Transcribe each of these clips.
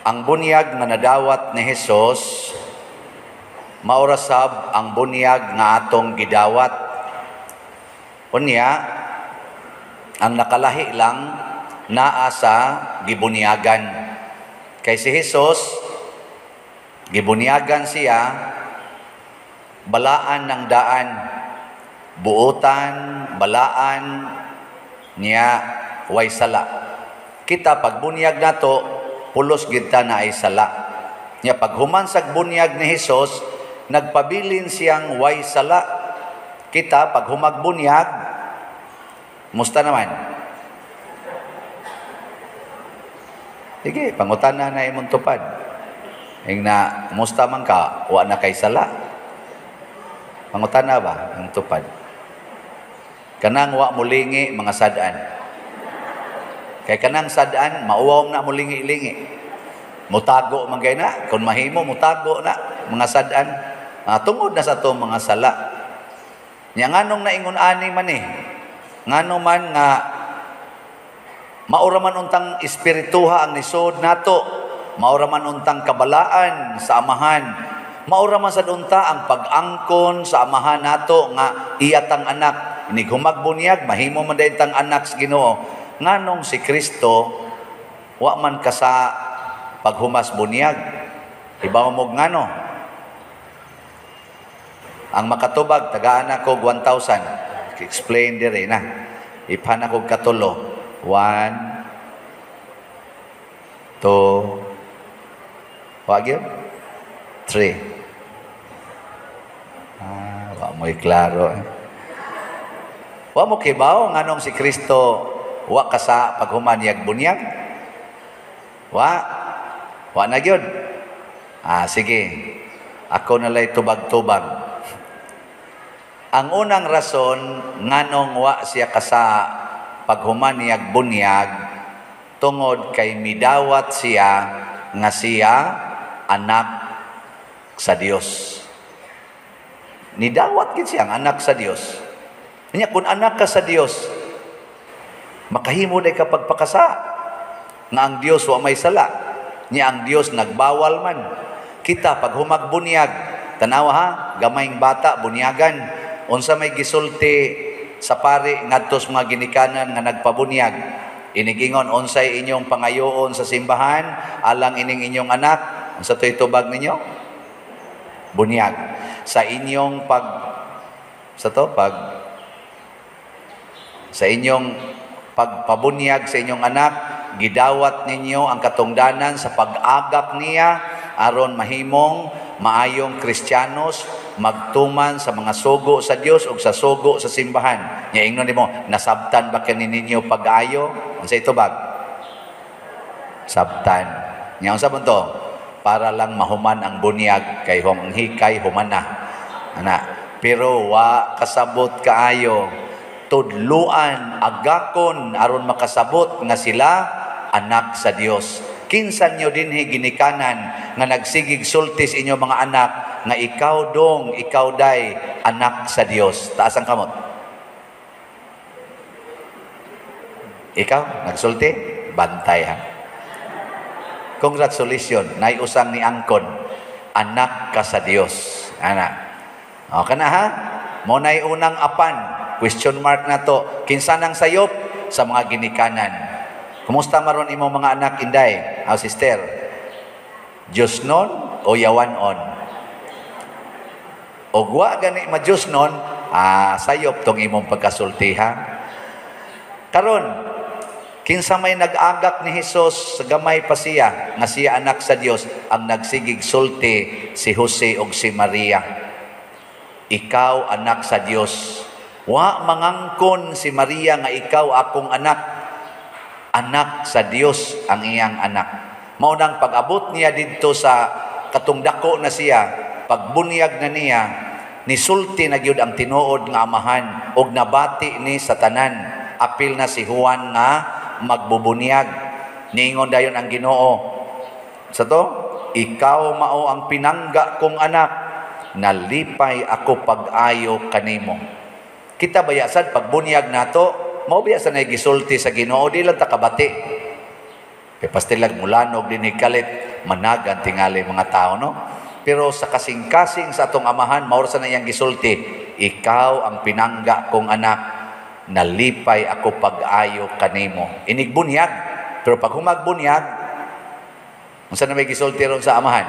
Ang bunyag nga nadawat ni Hesus mao ra sab ang bunyag nga atong gidawat. Unya, ang nakalahi lang naa sa gibunyagan. Kay si Hesus, gibunyagan siya, balaan ng daan, buotan, balaan niya, way sala. Kita, pagbunyag nato, pulos gid ta na ay sala. Nya paghuman sa bunyag ni Hesus, nagpabilin siyang way sala. Kita, pag humagbunyag, musta naman? Sige, pangutana na imong tupad. Ing na, musta man ka, wa na kay sala. Pangutana ba ang tupad? Kanang wa mulingi mga sad-an. Kay kanang sad-an, mauwaw na mulingi-lingi. Mutago man kay na, kung mahimo mutago na mga sad-an. Tungod na sa atong mga sala. Nya nganong naingon ani man eh? Ngano man nga maura man untang espirituha ang nisod nato, maura man untang kabalaan sa amahan, maura man sad unta ang pag-angkon sa amahan nato nga iyatang anak. Inig humagbunyaag, mahimo man dayon tang anak sa Ginoo. Nganong si Kristo wa man ka sa paghumas bunyag? Ibaw mo ngano? Ang makatubag, tagaan ako 1,000. Explain dire na. Iphan ako katulo. 1, 2, wa gyud? 3. Wa mo'y klaro. Eh. Wa mo kibaw nganong si Kristo wa ka sa paghuman niyag bunyag? Wa? Wa na gyud? Sige. Ako nalay tubag-tubag. Ang unang rason nganong wa siya kasa paghuman niyag bunyag, tungod kay midawat siya nga siya anak sa Dios. Nidawat gid siya ang anak sa Dios. Nya kung anak ka sa Dios, makahimo day ka pagpakasa nga ang Dios wa may sala. Nya ang Dios nagbawal man. Kita pag humagbunyaag, tanawa ha, gamayng bata bunyagan. Unsa may gisulti sa pari ngadto sa mga ginikanan nga nagpabunyag? Inigingon, unsay inyong pangayoon sa simbahan alang ining inyong anak? Unsa to'y tubag ninyo? Bunyag. Sa inyong pag sa to pag sa inyong pagpabunyag sa inyong anak, gidawat ninyo ang katungdanan sa pag-agak niya aron mahimong maayong Kristiyanos, magtuman sa mga sugo sa Dios ug sa sugo sa simbahan. Nya ingnon nimo, nasabtan ba kani ninyo pag-ayo? Unsa itubag? Sabtan. Nya unsa man to? Para lang mahuman ang bunyag kay ang hikay human na. Ana, pero wa kasabot kaayo. Tudluan, agakon aron makasabot nga sila anak sa Dios. Kinsa nyo dinhi ginikanan nga nagsigig sulti sa inyo mga anak nga ikaw dong, ikaw day, anak sa Dios? Taas ang kamot. Ikaw, nagsulti? Bantay ha. Congratulations, naiusang ni angkon, anak ka sa Dios. Ana. O kana ha? Mo nay unang apan, question mark na to. Kinsa nang sayop sa mga ginikanan? Kumusta maron imong mga anak, inday? Aw, sister? Diyos nun o yawan on? O wa gani ma Diyos nun, sayop tong imong pagkasulti ha. Karon, kinsa may nag-agak ni Hesus sa gamay pa siya, nga siya anak sa Dios, ang nagsigig sulti si Jose og si Maria. Ikaw anak sa Dios. Wa mangangkon si Maria nga ikaw akong anak. Anak sa Dios ang iyang anak. Mao nang pag-abot niya didto sa katong dako na siya, pagbunyag na niya, nisulti na gyud ang tinuod nga amahan og nabati ni sa tanan. Apil na si Juan nga magbubunyag. Niingon dayon ang Ginoo sa to, ikaw mao ang pinangga kong anak, nalipay ako pag-ayo kanimo. Kita bayasad pagbunyag nato, mao biya sa nagisulti sa Ginoo, di lang ta kabati. Kay pastilag mulanog dinhi kalit, managan tingali mga tao, no? Pero sa kasing-kasing sa atong amahan, mao sa na iyang gisulti, ikaw ang pinangga kong anak, nalipay ako pag-ayo kanimo. Inigbunyag, pero pag humagbunyaag, unsa na may gisulti ron sa amahan?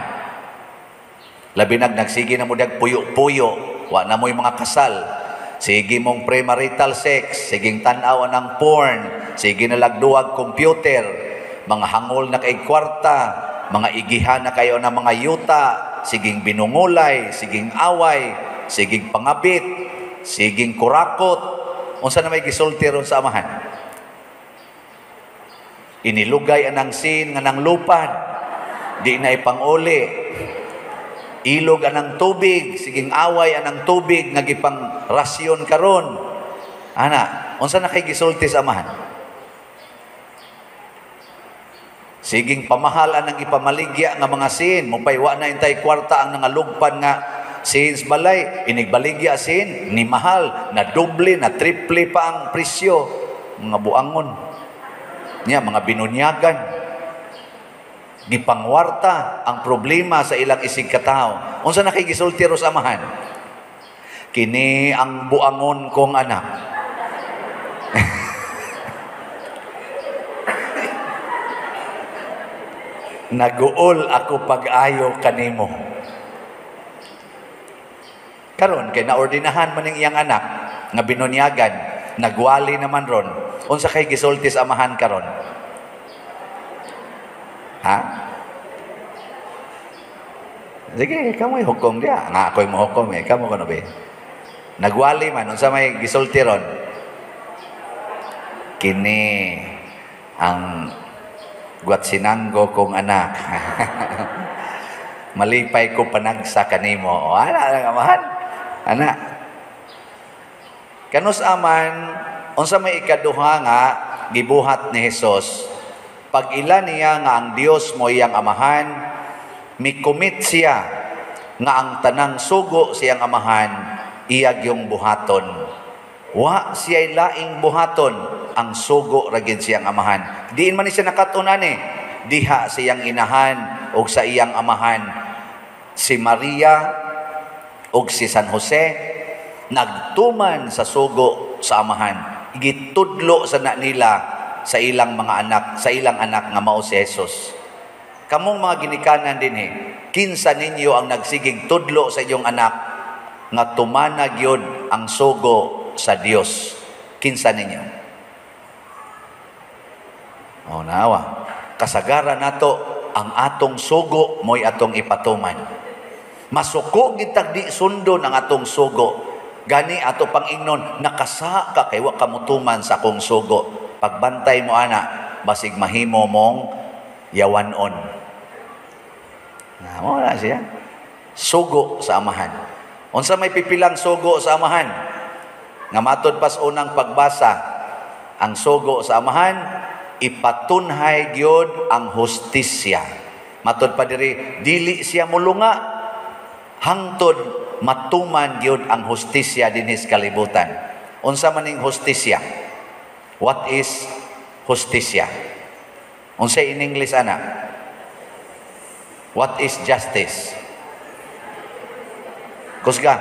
Labi nag nagsige na mo dag puyo-puyo, wa na mo'y mga kasal, sige mong premarital sex, siging tan-aw ng porn, sige na lagduag computer, mga hangol na kay kwarta, mga igihan na kayo ng mga yuta, siging binungulay, siging away, siging pangabit, siging kurakot. Unsa na may gisulti ron sa amahan? Inilugay anang sin nga nang lupad, di na ipanguli. Ilog anang tubig, siging away anang tubig nga gipang rasyon karon. Ana, unsa na kay gisulti sa amahan? Siging pamahal anang ipamaligya nga mga sin, mupay wa na intay kwarta ang nangalugpan nga sins balay, inigbaligya sin, ni mahal, na doble, na triple pa ang presyo, mga buangon. Niya, mga binunyagan. Gipangwarta ang problema sa ilang isig katao. Unsa na kay gisulti ro sa amahan? Kini ang buangon kong anak. Naguol ako pag-ayo kanimo. Karon kay naordinahan man ning iyang anak nga binunyagan, nagwali naman ron. Unsa kay gisulti sa amahan karon? Ha? Sige, kamo'y hukom diya. Nga ako'y mohukom eh. Kamo kuno be. Nagwali man, unsa may gisulti ron? Kini ang guwatsinanggo kong anak. Malipay ko panagsa kanimo. O, ana lang amahan. Ana. Kanus aman, unsa may ikaduha nga gibuhat ni Hesus, pag ila niya nga ang Dios mo iyang amahan, mikumit siya nga ang tanang sugo siyang amahan, iyag yung buhaton. Wa siya'y laing buhaton, ang sugo ragid siyang amahan. Diin man siya nakatunan eh. Diha siyang inahan og sa iyang amahan. Si Maria og si San Jose nagtuman sa sugo sa amahan. Gitudlo sa na nila sa ilang mga anak, sa ilang anak nga mao si Jesus. Kamong mga ginikanan dinhi, kinsa ninyo ang nagsigig tudlo sa inyong anak nga tumana gyud ang sugo sa Dios? Kinsa ninyo? O nawa, kasagaran nato ang atong sugo mo'y atong ipatuman. Masuko gitag di sundon ang atong sugo. Gani ato pang ingnon, nakasa ka kay wa ka motuman sa akong sugo. Pagbantay mo ana, basig mahimo mong yawanon. Na mo na siya. Sugo sa amahan. Unsa may pipilang sugo sa amahan? Nga matod pas unang pagbasa, ang sugo sa amahan ipatunhay gyud ang hustisya. Matod pa diri, dili siya mulunga hangtod matuman gyud ang hustisya dinhi sa kalibutan. Unsa man ning hustisya? What is hustisya? Unsa in English ana? What is justice? Kusga.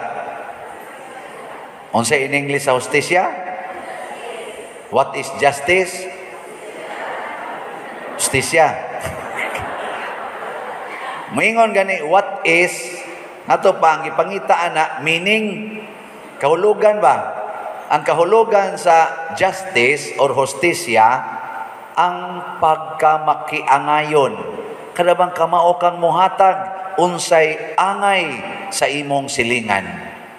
Unsa in English sa hustisya? What is justice? Hustisya. Moingon gani what is ato pa ang gipangita ana meaning kahulugan ba? Ang kahulugan sa justice or hustisya ang pagkamakiangayon. Kada bang kamao kang muhatag unsay angay sa imong silingan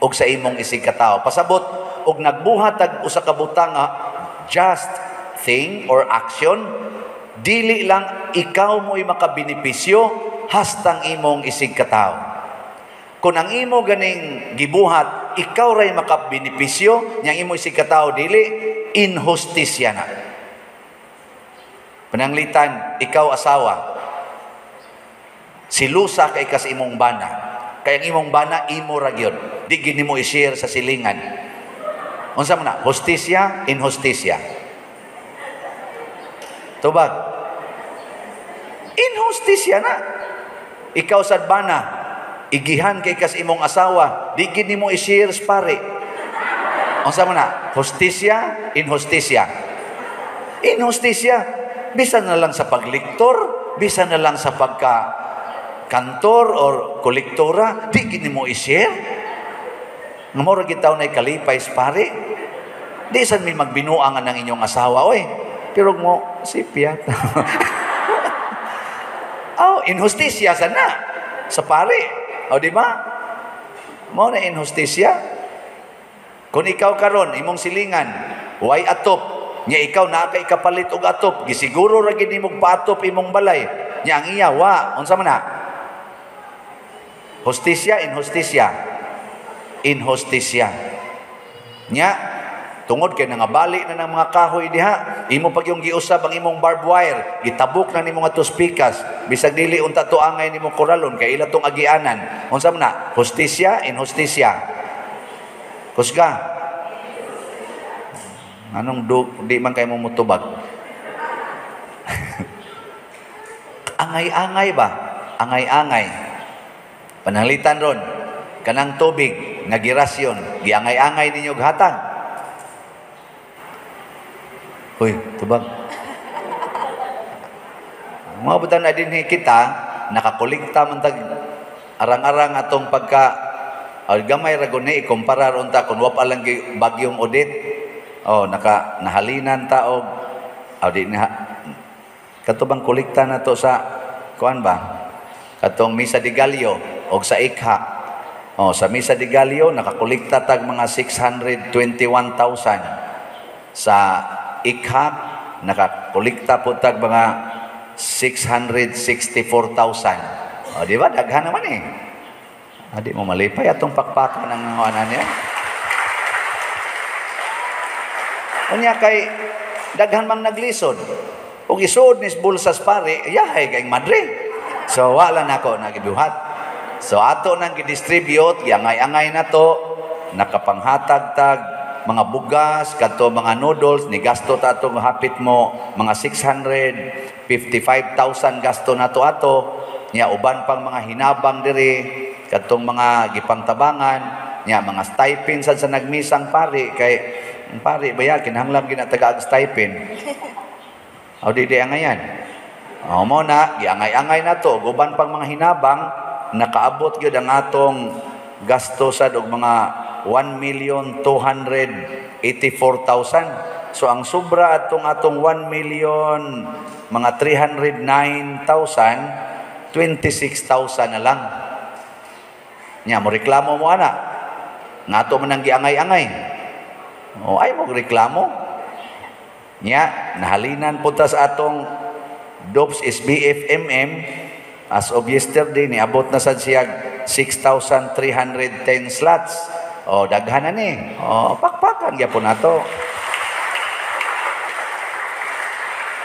og sa imong isig katawo. Pasabot og nagbuhat og usa ka butang just thing or action, dili lang ikaw mo'y makabenepisyo hastang imong isig katawo. Kung ang imo ganing gibuhat, ikaw ray makabenepisyo, niyang imo isig katawo dili, inhustisya na. Pananglitan, ikaw asawa, silusa kay kas imong bana. Kay ang imong bana, imo ra gyud. Di gyud nimo i-share sa silingan. Unsa man na? Hustisya, inhustisya. Tubag. Inhustisya na. Ikaw sad bana, igihan kay kas imong asawa, di gid nimo i-share pare. Unsa man na? Hustisya, inhustisya. Inhustisya. Bisan na lang sa pagliktor, bisan na lang sa pagka kantor or kolektora, di gid nimo i-share. Nga mao ra gid na kalipay sa pare. Di sad mi magbinuangan ng inyong asawa, oy. Pero mo, sipyat. Oh, inhustisya sa na sa pare. O, di ba? Mao na inhustisya. Kung ikaw karon imong silingan, way atop, nya ikaw naa kay kapalit og atop, gisiguro ra gid nimog paatop imong balay. Nya ang iya wa, unsa man na? Hustisya, inhustisya. Inhustisya. Nya tungod kay nangabali na ng mga kahoy diha, imo pag yung giusab ang imong barbed wire, gitabok na nimo nga pikas, bisag dili unta to angay nimo koralon kay ila tong agianan. Unsa man na? Hustisya, inhustisya. Kusga. Anong do, di man kay mo mutubag? Angay-angay ba? Angay-angay. Pananglitan ron, kanang tubig nga girasyon, giangay-angay ninyo hatag. Hoy, tubag. Mga butan na din kita, nakakolekta man tag arang-arang atong pagka gamay ra gud ni ikumpara unta kung wa pa lang bagyong audit. Oh, naka nahalinan ta og di na kato bang kolekta na to sa kuan ba? Katong Misa de Gallo og sa Ikha. Oh, sa Misa de Gallo nakakolekta tag mga 621,000. Sa Ikha nakakolekta po tag mga 664,000. Oh, di ba? Daghan naman eh. Di mo malipay atong pakpakan ang ano niya. Unya kay daghan mang naglisod. Ug isuod ni bulsas pare, yahay kay madre. So wala nako nagibuhat. So ato nang gidistribute, giangay-angay na to, nakapanghatag tag mga bugas, kadto mga noodles, ni gasto ta atong hapit mo mga 655,000 gasto nato ato. Nya uban pang mga hinabang diri, kadtong mga gipangtabangan, nya mga stipend sad sa nagmisang pari kay ang pari ba ya kinahanglan ginataga og stipend. O di di angayan. O mo na giangay-angay na to, uban pang mga hinabang, nakaabot gyud ang atong gasto sad og mga 1,284,000. So ang sobra atong atong 1 million mga 309,000, 26,000 na lang. Nya mo reklamo mo ana. Ngato man ang giangay-angay. O ay mo reklamo. Nya nahalinan po ta sa atong DOPS SBFMM as of yesterday niabot na sad siya 6,310 slots. O daghan na ni. O pakpakan gyapon nato.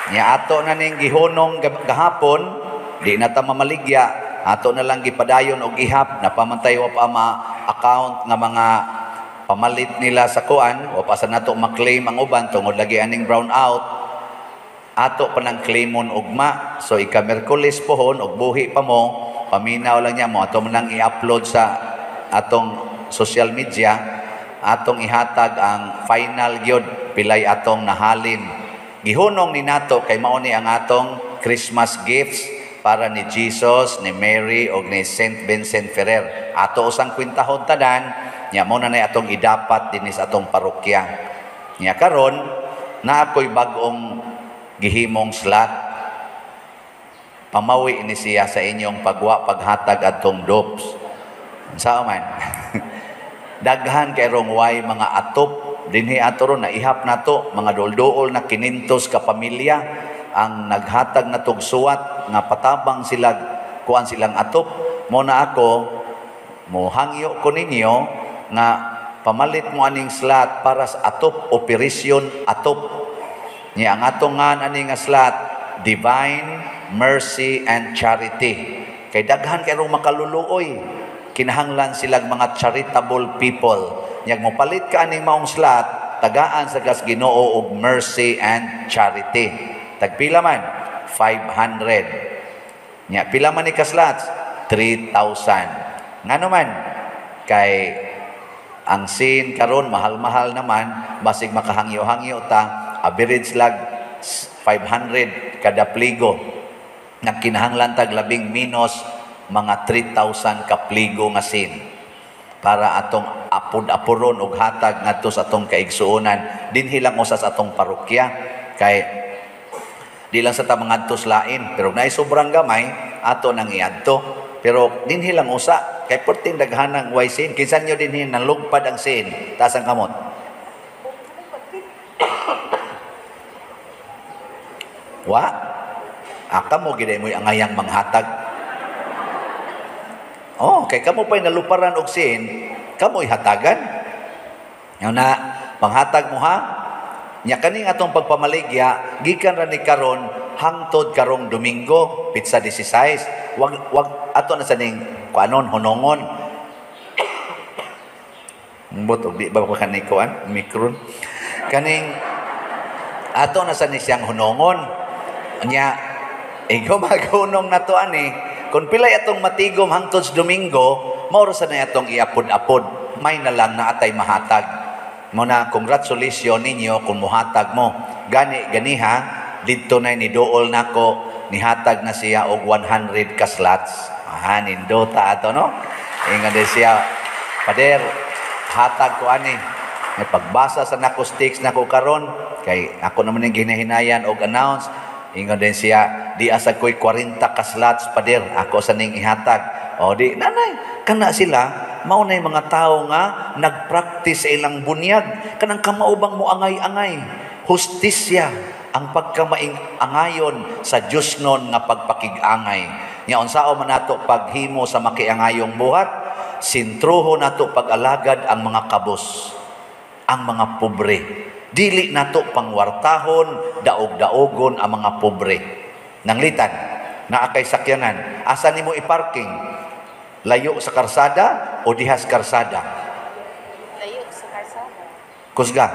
Nya ato na ning gihunong gahapon, di na ta mamaligya, ato na lang gipadayon og ihap napamantay wa pa ma account nga mga pamalit nila sa kuan, wa pa sa nato maklaim ang uban tungod lagi aning brown out. Ato pa nang claimon ugma. So ika Miyerkules pohon og buhi pa mo, paminaw lang niya mo ato man nang i-upload sa atong social media, atong ihatag ang final gyud pilay atong nahalin. Gihunong ni nato kay mao ni ang atong Christmas gifts para ni Jesus, ni Mary og ni Saint Vincent Ferrer. Ato usang kwintahon tanan, nya mo na nay atong idapat dinhi sa atong parokya. Nya karon na ako'y bag-ong gihimong slot. Pamawi ni siya sa inyong pagwa paghatag atong DOPS. Unsa man? Daghan kay rong way mga atop dinhi ato ron naihap nato mga dulduol na 500 ka pamilya ang naghatag na tog suwat nga patabang sila kuan silang atop. Mo na ako mohangyo ko ninyo nga pamalit mo aning slot para sa atop operation atop. Nya ang atong ngan ani nga slot, Divine Mercy and Charity. Kay daghan kay rong makaluluoy, kinahanglan silang mga charitable people. Nya mopalit ka aning maong slot, tagaan sa gas Ginoo og mercy and charity. Tagpila man? 500. Nya pila man ni ka slots? 3,000. Ngano man kay ang sin karon mahal-mahal naman, basig makahangyo-hangyo ta, average lag 500 kada pligo. Nagkinahanglan tag labing minus mga 3,000 ka pligo nga sin para atong apod-apuron og hatag ngadto sa atong kaigsuonan dinhi lang usa sa atong parokya, kay di lang sa ta mangadto sa lain, pero naay sobrang gamay ato nang iadto, pero dinhi lang usa kay perting daghanang way sin. Kinsa nyo dinhi nalugpad ang sin? Taas ang kamot. Wa aka mo gid mo'y angayang manghatag. Oh, kay kamo pa'y naluparan og sin, kamo'y hatagan. Nga na, panghatag mo ha, nya kaning atong pagpamaligya, gikan ra ni karon hangtod karong Domingo, pitsa 16. Wag wag ato na sa ning kuanon hunongon. Mbot og di ba pa kani kuan mikron. Kaning ato na sa ni siyang hunongon. Nya ikaw maghunong nato ani. Kung pilay atong matigom hangtod sa Domingo, mao ra sa na atong iapod-apod. May na lang na atay mahatag. Muna, congratulations ninyo kung muhatag mo. Gani, ganiha, didto na ni duol nako, nihatag na siya og 100 ka slots. Aha, nindota ato, no? Ingon din siya, "Pader, hatag ko ani." May pagbasa sa nako sticks nako karon, kay ako naman yung ginahinayan og announce. Ingon din siya, "Di asa ko'y 40 ka slots, pader, ako sa ning ihatag." O di, nanay, kana sila, mao na yung mga tao nga nagpractice sa ilang bunyag. Kanang kamaubang mo angay-angay. Hustisya ang pagkamaing angayon sa Diyos nun nga pagpakig-angay. Nya unsao man nato paghimo sa makiangayong buhat, sintruho nato pag-alagad ang mga kabos, ang mga pobre. Dili nato pangwartahon, daog-daogon ang mga pobre. Nanglitan, naa kay sakyanan, asa nimo i-parking? Layo sa karsada o dihas karsada? Layo sa karsada. Kusga.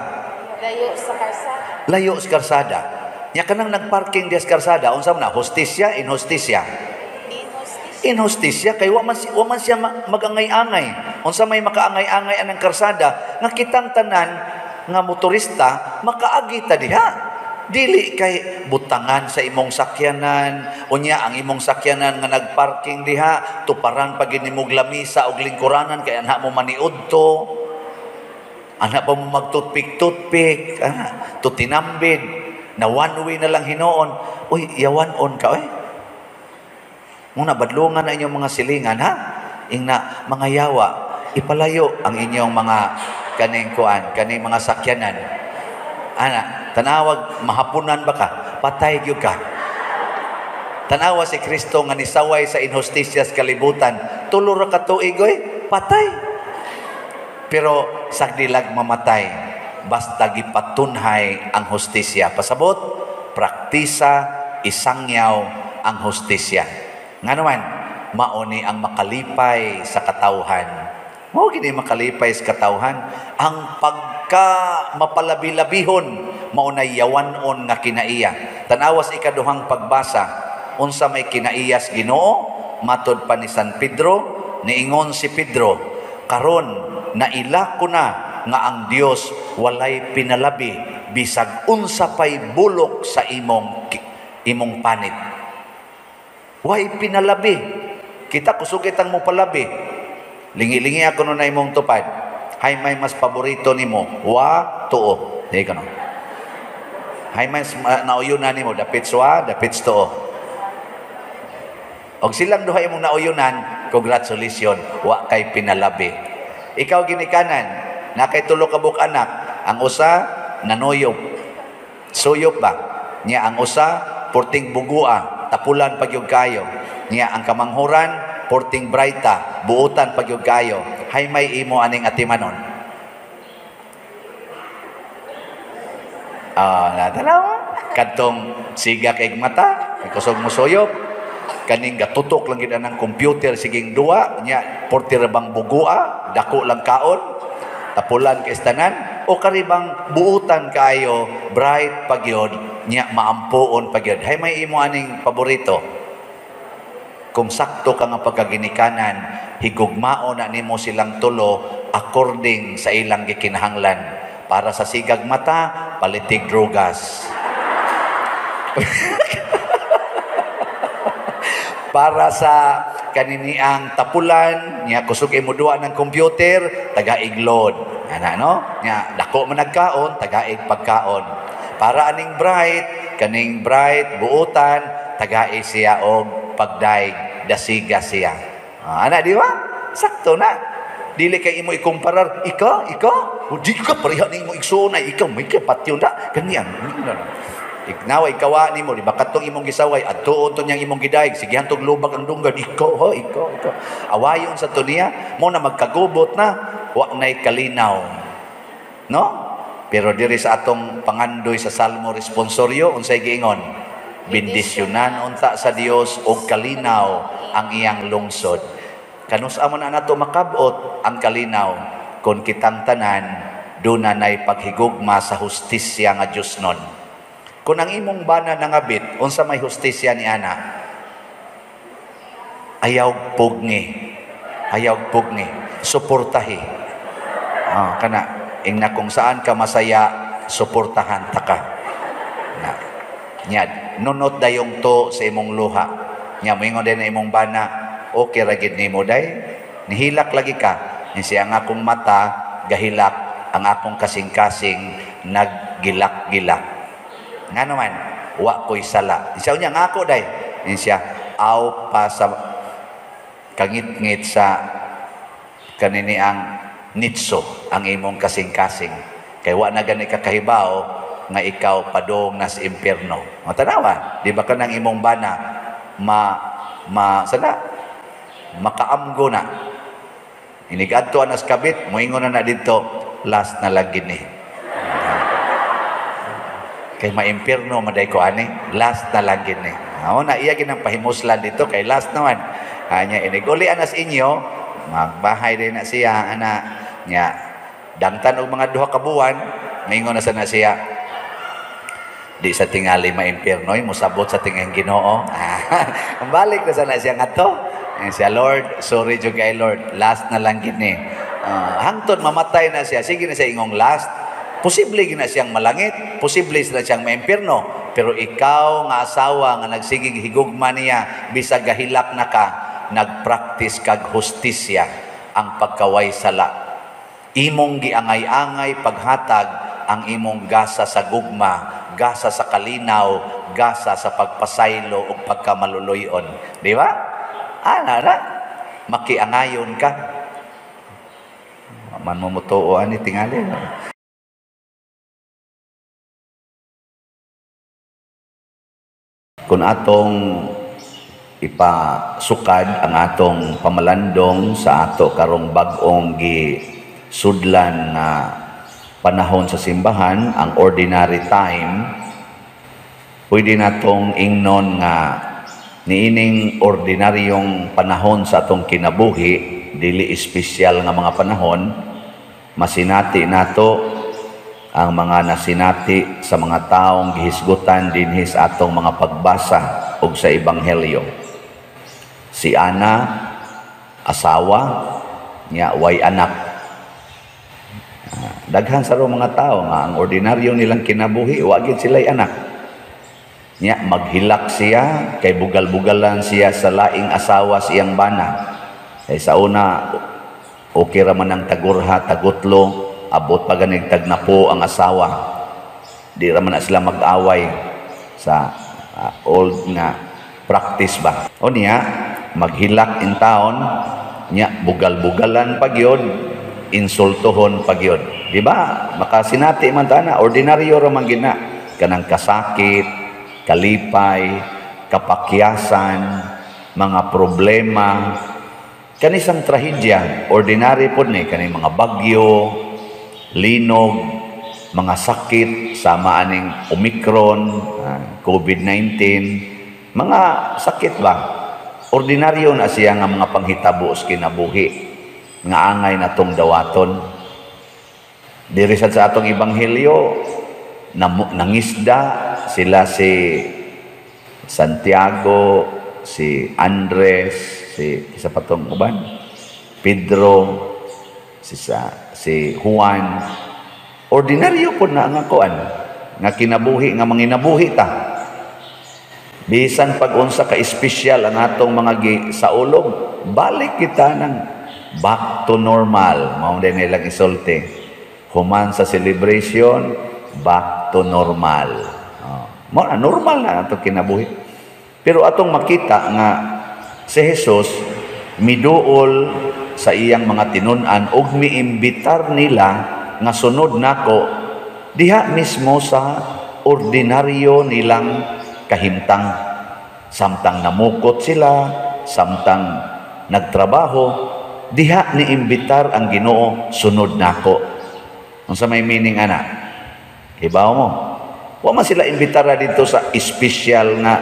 Layo sa karsada. Layo sa karsada. Nya kanang nagparking dihas karsada, unsa man na? Hustisya, inhustisya? Inhustisya. Inhustisya kay wa man siya magangay-angay. Unsa may makaangay-angay anang karsada nga kitang tanan nga motorista makaagi ta diha. Dili kay butangan sa imong sakyanan, unya ang imong sakyanan nga nagparking diha, tuparan pa gid nimog lamisa og lingkuranan kay anha mo maniudto. Anha pa mo magtutpik-tutpik, ana, tutinambid, na one way na lang hinuon. Uy, yawan-on ka oy. Muna badlungan na inyong mga silingan ha. Ingna mga yawa, ipalayo ang inyong mga kaning kuan, kaning mga sakyanan. Ana, tanawag mahapunan ba ka? Patay gyud ka. Tanawa si Kristo nga nisaway sa inhustisya sa kalibutan, tulo ra ka tuig oy, patay. Pero sagdilag mamatay, basta gipatunhay ang hustisya. Pasabot, praktisa, isangyaw ang hustisya. Nga naman, mauni ang makalipay sa katawhan. Mao gini makalipay sa katawhan ang pagka mapalabi-labihon, mao nay yawan-on nga kinaiya. Tanawas ikaduhang pagbasa, unsa may kinaiyas Ginoo matod pa ni San Pedro. Niingon si Pedro, "Karon naila ko na nga ang Dios walay pinalabi bisag unsa pay bulok sa imong panit." Way pinalabi. Kita kusog itang mo palabi. Lingi-lingi ako nun na imong tupad. Hay may mas paborito nimo, wa tuo. Di ka no. Hay mas nauyunan nimo, dapit wa, dapit tuo. Og silang duha imong nauyunan, congratulations, wa kay pinalabi. Ikaw ginikanan, na kay tulo ka buok anak, ang usa nanuyop. Suyop ba? Nya ang usa porting bugua, tapulan pagyud kayo. Nya ang kamanghuran porting brayta, buutan pagyud kayo. Hay may imo aning atimanon. Ah, natanawa. Kadtong siga kay mata, kusog mo suyop. Kaning gatutok lang gid anang computer siging duwa, nya porti ra bang bugua, dako lang kaon, tapulan kay tanan, o karibang buutan kaayo, bright pagyod, nya maampuon pagyod. Hay may imo aning paborito. Kung sakto ka nga pagkaginikanan, higugmao na nimo silang tulo according sa ilang gikinahanglan. Para sa sigag mata, palitig drogas. Para sa kaniniang tapulan, nya kusog imo duwa ng computer, tagaig load. Ana no? Nya dako man nagkaon, tagaig pagkaon. Para aning bright, kaning bright buotan, tagai siya og pagdaig, dasiga siya. Ana di ba? Sakto na. Dili kay imo ikumparar, ika, o di ka pareha nimo igsuon ay ikaw may kapatyon na ganyan. Ignawa ikawa nimo di ba katong imong gisaway adtuon to niyang imong gidaig sigihan tog lubag ang dunggan ikaw ho ikaw ikaw awayon sa to niya mo na magkagubot na wa nay kalinaw, no? Pero diri sa atong pangandoy sa Salmo responsorio, unsay giingon? Bendisyonan unta sa Dios og kalinaw ang iyang lungsod. Kanus-a man na nato makabot ang kalinaw kon kitang tanan duna nay paghigugma sa hustisya nga Dios nun. Kung ang imong bana nangabit, unsa may hustisya ni ana? Ayaw pugni. Ayaw pugni. Suportahi. Kana ingna kung saan ka masaya, suportahan ta ka. Na. Nya, nunot dayong to sa imong luha. Nya moingon din na imong bana, okay ra gid nimo day. Nihilak lagi ka. Ni siya ang akong mata gahilak, ang akong kasing-kasing naggilak-gilak. Nga naman, wa ko'y sala. Siya niya, nga ako day. Siya, aw pa sa kangit-ngit sa kaniniang nitso, ang imong kasing-kasing. Kay wa na gani kakahibaw nga ikaw padong nas impierno. O tanawa, di ba ka nang imong bana, sana, makaamgo na. Inigadto anas kabit, moingon na na dito, last na lang gini. Kay maimpierno maday ko ani, last na lang gini. Ako na iya ginang pahimuslan dito kay last naman. Anya iniguli anas inyo, magbahay din na siya ana nya dangtan og mga duha ka buwan, maingon na sana siya. Di sa tingali maimpierno, mosabot sa tingang Ginoo. Ang balik na sana siya ngadto. Siya, Lord, sorry jud kay Lord, last na lang gini. Hangtod mamatay na siya, sige na siya ingong last. Posible gina siyang malangit, posible na siyang maimpierno, pero ikaw nga asawa nga nagsigig higugma niya, bisag gahilak na ka, nagpraktis kag hustisya ang pagkaway sala. Imong giangay-angay paghatag ang imong gasa sa gugma, gasa sa kalinaw, gasa sa pagpasaylo ug pagkamaluluyon. Di ba? Ana na, makiangayon ka. Man mo mutuo ani tingali. Kung atong ipasukad ang atong pamalandong sa ato karong bag-ong gisudlan na panahon sa simbahan, ang ordinary time, pwede natong ingnon nga niining ordinaryong panahon sa atong kinabuhi, dili espesyal nga mga panahon, masinati nato ang mga nasinati sa mga taong gihisgutan dinhi sa atong mga pagbasa og sa ebanghelyo. Si Ana, asawa niya, way anak. Daghan sa mga tao nga ang ordinaryo nilang kinabuhi, wa gid sila'y anak. Niya maghilak siya kay bugal-bugalan siya sa laing asawa siyang bana. Kay sa una okay ra man ang tagurha, tagutlo, abot pa ganig tagnapo ang asawa. Di ra man na sila mag-away sa old nga practice ba. O niya maghilak in town, niya bugal-bugalan pa gyud, insultuhon pa gyud. Di ba? Makasinati man ta na, ordinaryo ra man gina kanang kasakit, kalipay, kapakyasan, mga problema, kanisang trahedya, ordinary pod ni kaning mga bagyo, linog, mga sakit sama aning Omicron, COVID-19, mga sakit ba? Ordinaryo na siya nga mga panghitabo sa kinabuhi, nga angay na tong dawaton. Diri sad sa atong ebanghelyo, nangisda sila si Santiago, si Andres, si isa pa tong uban, Pedro, si Juan. Ordinaryo po na nga kuan, nga kinabuhi, nga manginabuhi ta. Bisan pag unsa ka espesyal ang atong mga saulog, balik kita ng back to normal. Mao din nilang isulti. Human sa celebration, back to normal. Oh. Mao na, normal na atong kinabuhi. Pero atong makita nga si Jesus miduol sa iyang mga tinun-an ug miimbitar nila nga sunod nako diha mismo sa ordinaryo nilang kahimtang. Samtang namukot sila, samtang nagtrabaho, diha ni imbitar ang Ginoo, sunod nako. Unsa may meaning ana? Hibaw mo. Wa man sila imbitar dito sa espesyal nga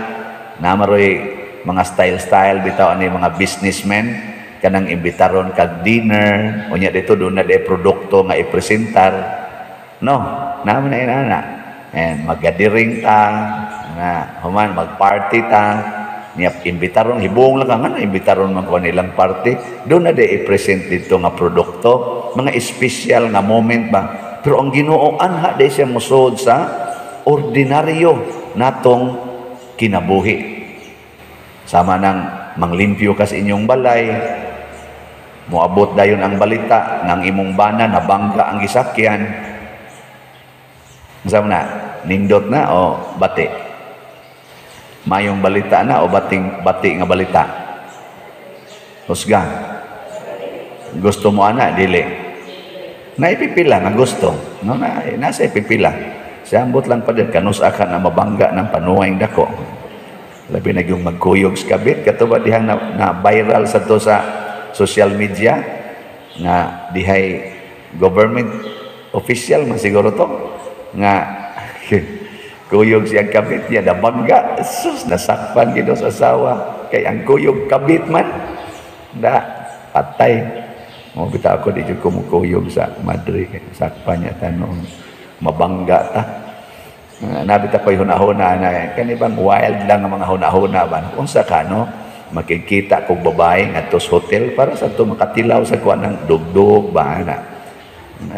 namaroy mga style-style bitaw ani mga businessmen kanang imbitaron kag dinner, unya dito doon na de produkto nga ipresentar. No, naman na inana. And magadiring ta, na human magparty ta, niya imbitaron hibong lang ka nga imbitaron man ko nilang party, doon na de i-present dito nga produkto, mga espesyal nga moment ba. Pero ang Ginoo anha de siya mosod sa ordinaryo natong kinabuhi. Sama nang manglimpyo ka sa inyong balay, moabot dayon ang balita ng imong bana nabangga ang gisakyan. Unsa na? Nindot na o bati? Mayong balita na o bating bati nga balita? Husga. Gusto mo ana dili? Naipipila nga gusto. No, na, nasa ipipila. Siya ambot lang pa din kanus ka na mabangga ng panuway dako. Labi na yung magkuyog sa kabit kato ba dihang na viral sa to sa social media nga dihay government official man siguro to nga kuyog siyang kabit niya nabangga, sus, nasakpan gid sa asawa kay ang kuyog kabit man da patay. Mo bitaw ako di jud ko mukuyog sa madre kay sakpan niya tanong mabangga ta. Nabita ko'y hunahuna na kani bang wild lang ang mga hunahuna ba, unsa ka no makikita kog babae ngadto sa hotel para sa to makatilaw sa kuan ng dugdug ba na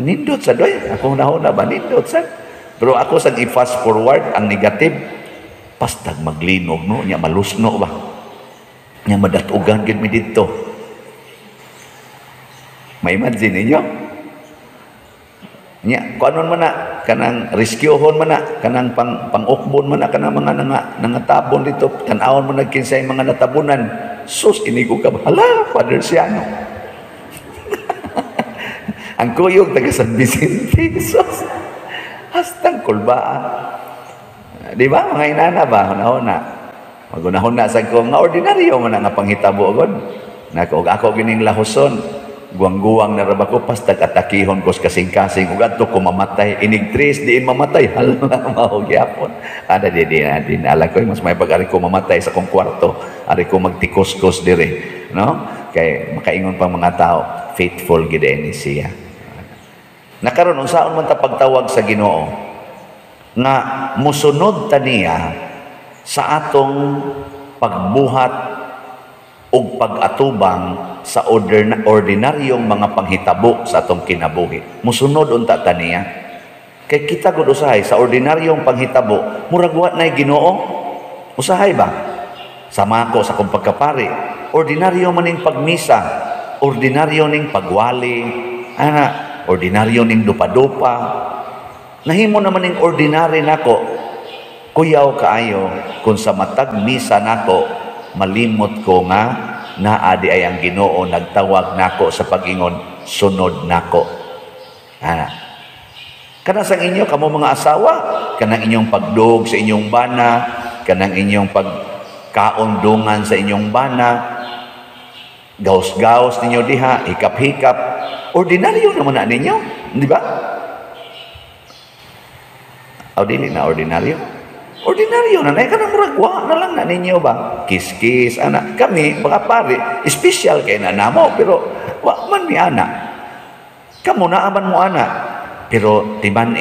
nindot sa doy ako hunahuna ba nindot sa. Pero ako sa i-fast forward ang negative pastag maglinog no nya malusno ba nya madatugan gid mi didto. May imagine ninyo nya kuanon man na kanang rescuehon man na kanang pang-ukbon man na kanang mga nangatabon dito, tan-awon man nagkinsay mga natabunan, sus inigo ka hala Father Siano. Ang kuyog taga San Vicente, sus hastang kulbaa. Di ba mga inana ba hunahuna magunahuna sa ko nga ordinaryo man nga panghitabo gud nako og ako gining lahuson guwang-guwang na raba ko pastag atakihon ko sa kasing-kasing ug adto ko mamatay inig tres diin mamatay hala mao gyapon ada di di na di ala ko mas may pag-ari ko mamatay sa akong kwarto ari ko magtikos-kos dire no kay makaingon pa mga tao faithful gid ni siya. Nakaron unsaon man ta pagtawag sa Ginoo nga musunod ta niya sa atong pagbuhat ug pag-atubang sa ordinaryong mga panghitabo sa atong kinabuhi. Musunod unta ta niya. Kay kita gud usahay sa ordinaryong panghitabo, murag wa nay Ginoo. Usahay ba? Sama ko sa akong pagkapari, ordinaryo man ning pagmisa, ordinaryo ning pagwali, ana, ordinaryo ning dupa-dupa. Nahimo naman ning ordinary nako. Kuyaw kaayo kung sa matag misa nako malimot ko nga naa di ay ang Ginoo nagtawag nako sa pag-ingon sunod nako. Ana. Kana sa inyo kamo mga asawa, kanang inyong pagdog sa inyong bana, kanang inyong pagkaondungan sa inyong bana, gaos-gaos ninyo diha, hikap-hikap, ordinaryo naman na ninyo, di ba? O dili na ordinaryo. Ordinaryo na, na kanang murag wa na lang na ninyo ba? Kiss-kiss, ana. Kami, mga pare, special kay na namo, pero wa man mi ana. Kamo naaman mo ana. Pero timan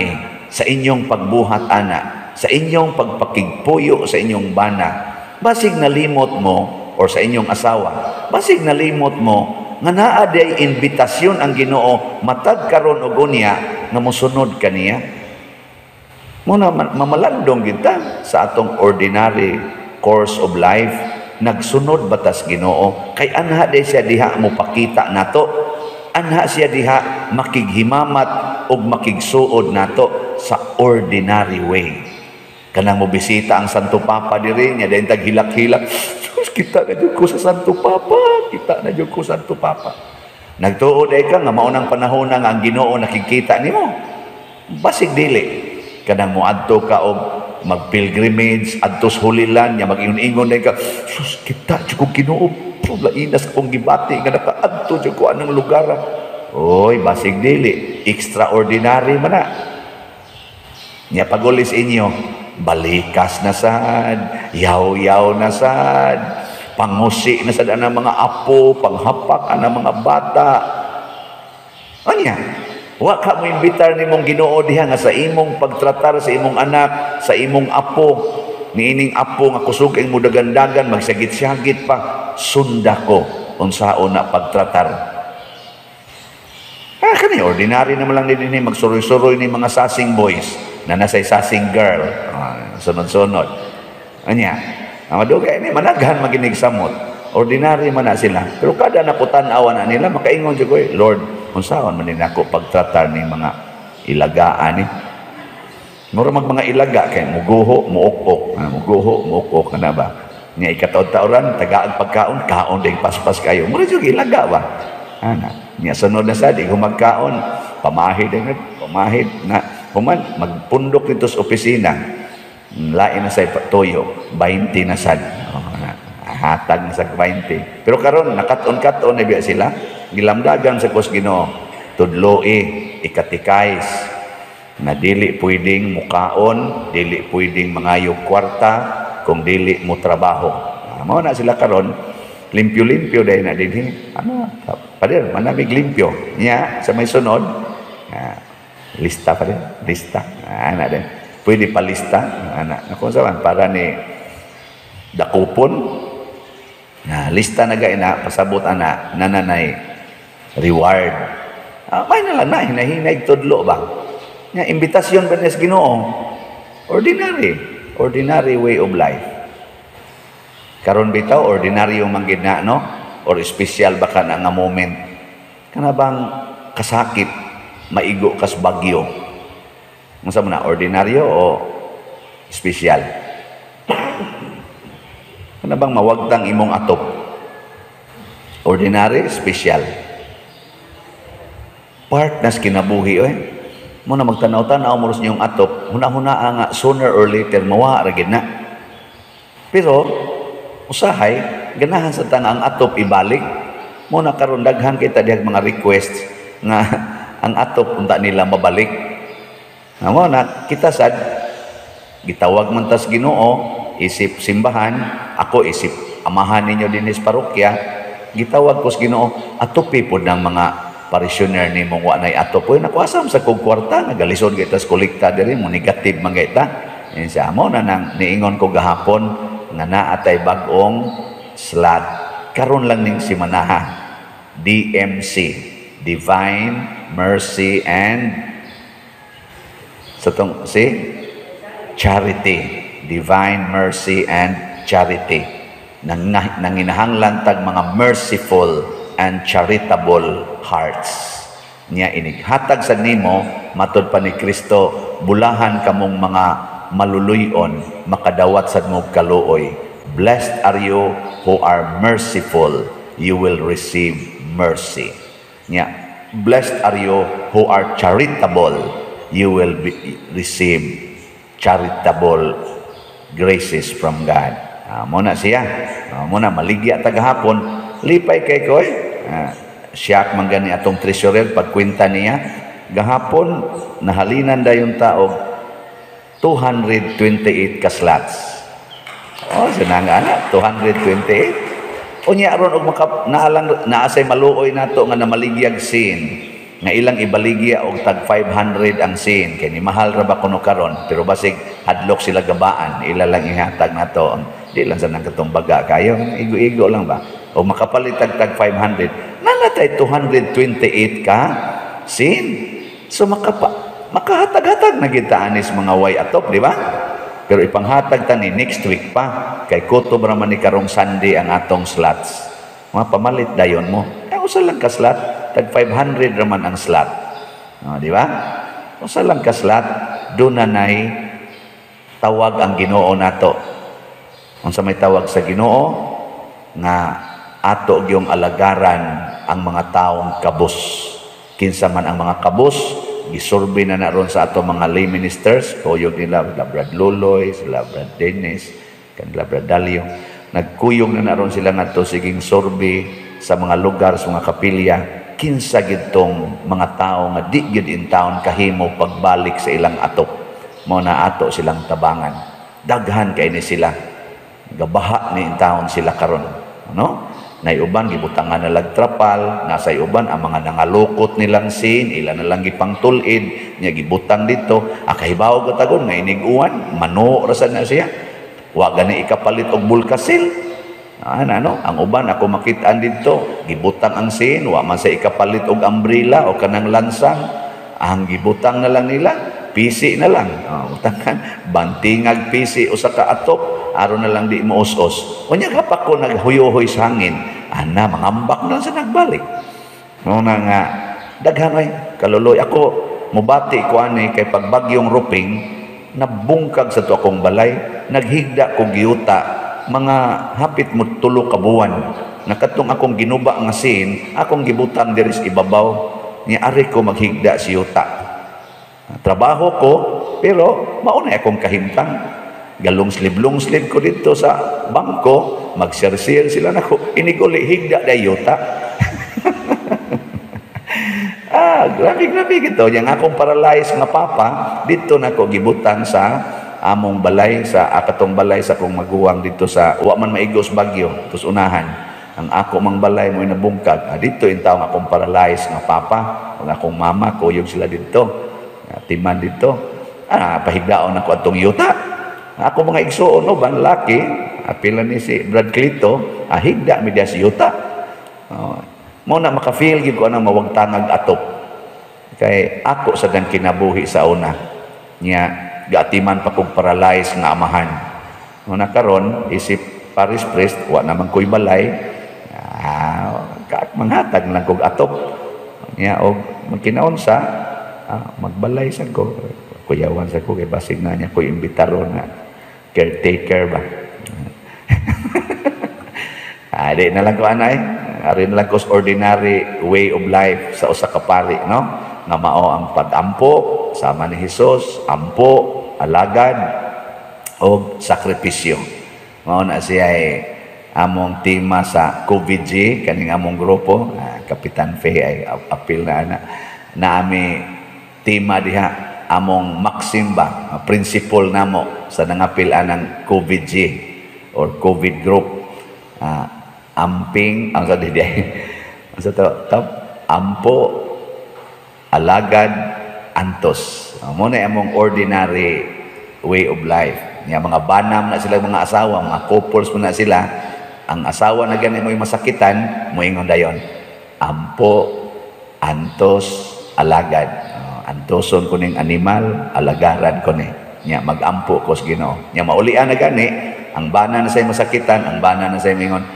sa inyong pagbuhat ana, sa inyong pagpakigpuyo sa inyong bana, Basig nalimot mo or sa inyong asawa. Basig nalimot mo nga naa diay imbitasyon ang Ginoo matag karon og unya nga mosunod kaniya. Muna mamalandong kita sa atong ordinary course of life, nagsunod ba tas Ginoo? Kay anha day siya diha mo pakita nato, anha siya diha makighimamat ug makigsuod nato sa ordinary way. Kanang mo bisita ang Santo Papa diri nya, dayon tag hilak-hilak, "Diyos, kita na jud ko sa Santo Papa, kita na jud ko Santo Papa." Nagtuo day ka nga mao nang panahon nga ang Ginoo nakikita nimo? Basig dili. Kanang moadto ka og mag-pilgrimage adto sa Holy Land nya, mag-ingon-ingon day ka, "Sus, kita jud ko Ginoo, lainas akong gibati nga nakaadto jud ko anang lugar." Oy, basig dili, extraordinary man na. Nya pagulis inyo, balikas na sad, yaw-yaw na sad, pangusi na sad ang mga apo, panghapak ang mga bata. Anya, wa ka mo imbitar nimong Ginoo diha nga sa imong pagtratar sa imong anak, sa imong apo, niining apo nga kusog mo dagandagan, magsagit-sagit pa, sunda ko unsaon na pagtratar. Ah, kani ordinary naman lang din magsuroy-suroy ni mga sasing boys na nasay sasing girl. Ah, sunod-sunod. Anya, ang madugay ni managhan maginig samot. Ordinary man na sila. Pero kada na ko tan-awa na nila, makaingon jud ko, "Eh, Lord, unsaon man din ako pagtratar ni mga ilagaan ni?" Mura mag mga ilaga kay muguho, muok-ok, ah, muguho, muok-ok kana ba? Nya ikataod-taoran, tagaag pagkaon, kaon din paspas kayo. Mura jud ilaga ba? Ana, nya sunod na sa di magkaon, pamahid din, pamahid na human magpundok dito sa opisina. Lain na sa tuyo, 20 na sad. Oh, na, hatag na sa 20. Pero karon nakat-on-kat-on na biya sila, gilamdagan sa kos Ginoo, tudloi, ikatikais, na dili pwedeng mukaon, dili pwedeng mangayog kwarta kung dili mo trabaho. Ah, mao na sila karon, limpyo-limpyo dahil na dinhi. Ano, pader, manamig limpyo. Nya, sa may sunod, ah, lista pa rin, lista. Ah, ana din. Pwede pa lista. Ana, ako sa man, para ni dakupon. Na lista na gay na pasabot ana nananay reward. Ah, may na lang na hinahinay tudlo ba? Nya imbitasyon ba niya sa Ginoo? Ordinary, ordinary way of life. Karon bitaw ordinaryo man gid na, no? Or special ba ka na nga moment? Kana bang kasakit maigo kas bagyo? Unsa man na, ordinaryo o special? Kana bang mawagtang imong atop? Ordinary, special? Part nas kinabuhi oy. Mo na magtanaw-tanaw mo ros niyong atop, huna-huna nga sooner or later mawa ra gid na. Pero usahay ganahan sa tanga ang atop ibalik. Mo na karon daghan kita dihag mga request nga ang atop unta nila mabalik. Nga mo na kita sad gitawag man tas Ginoo isip simbahan, ako isip amahan ninyo dinhi sa parokya, gitawag ko sa Ginoo atopi pod ng mga parishioner nimong wa nay atop. Uy, naku, asam sa kog kwarta, nagalisod kita sa kolekta diri mo, negative man kita. Yan siya mo na nang niingon ko gahapon nga naa tay bag-ong slot karon lang ning simanaha, DMC, Divine Mercy and sa tong si Charity, Divine Mercy and Charity, nang nanginahanglan tag mga merciful and charitable hearts. Niya inighatag sa nimo, matod pa ni Kristo, "Bulahan kamong mga maluluyon, makadawat sad mo kaluoy." "Blessed are you who are merciful, you will receive mercy." Niya, "Blessed are you who are charitable, you will receive charitable graces from God." Ah, mo na siya. Ah, mo na maligya tagahapon, lipay kay koy. Ah, siya man gani atong treasurer pagkwenta niya gahapon, nahalinan dayon tao 228 ka slots. Oh, sinanga ana 228. Unya aron og maka naalang naa say maluoy nato nga namaligyag sin nga ilang ibaligya og tag 500 ang sin kay ni mahal ra ba kuno karon, pero basig hadlok sila gabaan, ila lang ihatag nato ang Di lang sa nang katong baga kayo, igo-igo lang ba? O makapalit tag tag 500, nanatay 228 ka sin. So makahatag-hatag na kita anis mga way atop, di ba? Pero ipanghatag ta ni next week pa kay kutob ra man ni karong Sunday ang atong slots. Mga pamalit dayon mo. Eh, usa lang ka slot, tag 500 ra man ang slot. Oh, di ba? Usa lang ka slot, doon na nay tawag ang Ginoo nato. Unsa may tawag sa Ginoo nga ato gyung alagaran ang mga taong kabus. Kinsa man ang mga kabus, gisurvey na na ron sa ato mga lay ministers, kuyog nila, sila Brad Luloy, sila Brad Dennis, kanila Brad Dalio. Nagkuyog na na ron sila ngadto siging survey sa mga lugar, sa mga kapilya, kinsa gitong mga tao nga di gyud in town kahimo pagbalik sa ilang atop. Mao na ato silang tabangan. Daghan kay ni sila. Gabaha ni in town sila karon, no? Nay uban gibutangan na lag trapal, nasa uban ang mga nangalukot nilang sin, ila na lang gipangtul-id, nya gibutang dito. Ah, kahibaw ko tagon nga inig-uwan, mano ra sad na siya. Wa gani ikapalit og bulkasil. Ah, ano, ang uban ako makitaan dito, gibutang ang sin, wa man sa ikapalit og umbrella o kanang lansang. Ang gibutang na lang nila, pisi na lang. Oh, butangan, bantingag pisi usa ka atop, aron na lang di mo us-us. Unya kapak ko naghuyohoy sa hangin, ana mangambak na lang sa nagbalik. Mao na nga daghan ay kaluloy ako mubati ko ani kay pagbagyong Ruping nabungkag sa to akong balay, naghigda ko giyuta mga hapit mo 3 ka buwan na katong akong ginuba nga sin akong gibutang diri sa ibabaw ni ari ko maghigda si yuta. Trabaho ko pero mauna akong kahimtang galong sleeve long sleeve ko dito sa bangko, magsirsir sila nako iniguli higda da yuta. Ah, grabe grabe gito. Yang akong paralyzed nga papa dito nako gibutang sa among balay, sa akatong balay sa akong maguwang dito sa wa man maigos bagyo tus unahan ang ako mang balay mo nabungkag. Ah, dito in taong akong paralyzed nga papa ug akong mama, kuyog sila dito. Ah, timan dito. Ah, pahigdaon ako atong yuta. Ako mga igsuon no ban laki apila ni si Brad Clito, ah, higda mi diya si yuta. Oh, mo na maka-feel gyud ko anang mawagtangag atop kay ako sa dang kinabuhi sa una nya gaatiman pa kog paralyzed nga amahan. Mo na karon isip parish priest, wa naman ko'y balay. Ah, manghatag lang kog atop nya og magkinaunsa, ah, magbalay sa ko, kuyawan sa ko kay basig na niya ko'y imbitaron nga caretaker ba. Ah, di na lang ko anay. Ari na lang ko sa ordinary way of life sa usa ka pari, no? Nga mao ang pag-ampo sama ni Hesus, ampo, alagad og sakripisyo. Mao na siya ay among tema sa COVID-G kaning among grupo. Ah, Kapitan Fe ay apil na ana. Naami tema diha, among maxim ba, principle namo sa nangapil anang COVID-G or COVID group. Ah, amping ang sa di ang sa to top ampo, alagad, antos. Mo na among ordinary way of life nya. Mga banam na sila, mga asawa, mga couples mo na sila, ang asawa na gani mo'y masakitan, moingon dayon, "Ampo, antos, alagad." Antoson ko ning animal, alagaran ko ni nya, magampo ko sa Ginoo. Nya maulian na gani ang bana na say masakitan, ang bana na say mingon,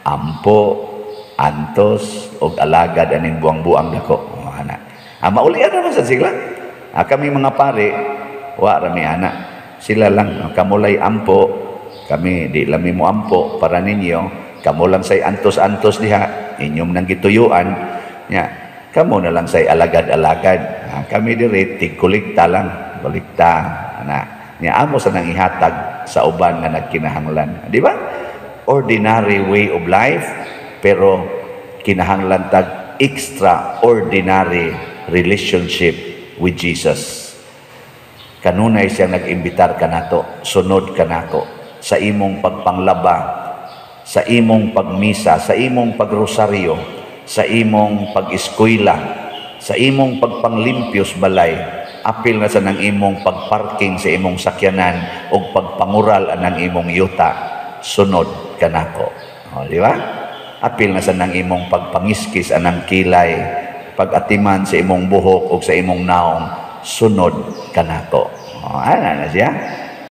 "Ampo, antos og alagad aning buang-buang dako." Oh, ana. Ah, maulian naman sa sila. Ah, kami mga pare, wa rami ana. Sila lang, kamulay ampo, kami di lami mo ampo para ninyo, kamo lang say antos-antos diha, inyong nang gituyuan, nya, kamo na lang say alagad-alagad. Ah, kami diri tigkulikta lang, kulikta ana. Nya amo sa nang ihatag sa uban nga nagkinahanglan. Di ba? Ordinary way of life pero kinahanglan tag extraordinary relationship with Jesus. Kanunay siya nag-imbitar kanato, "Sunod kanako sa imong pagpanglaba, sa imong pagmisa, sa imong pagrosaryo, sa imong pag-eskwela, sa imong pagpanglimpyos balay, apil na sa nang imong pagparking sa imong sakyanan o pagpangural anang imong yuta." sunod kanako. O, di ba? Apil na sa nang imong pagpangiskis anang kilay, pag-atiman sa imong buhok o sa imong naong, sunod kanako. O, ana na siya.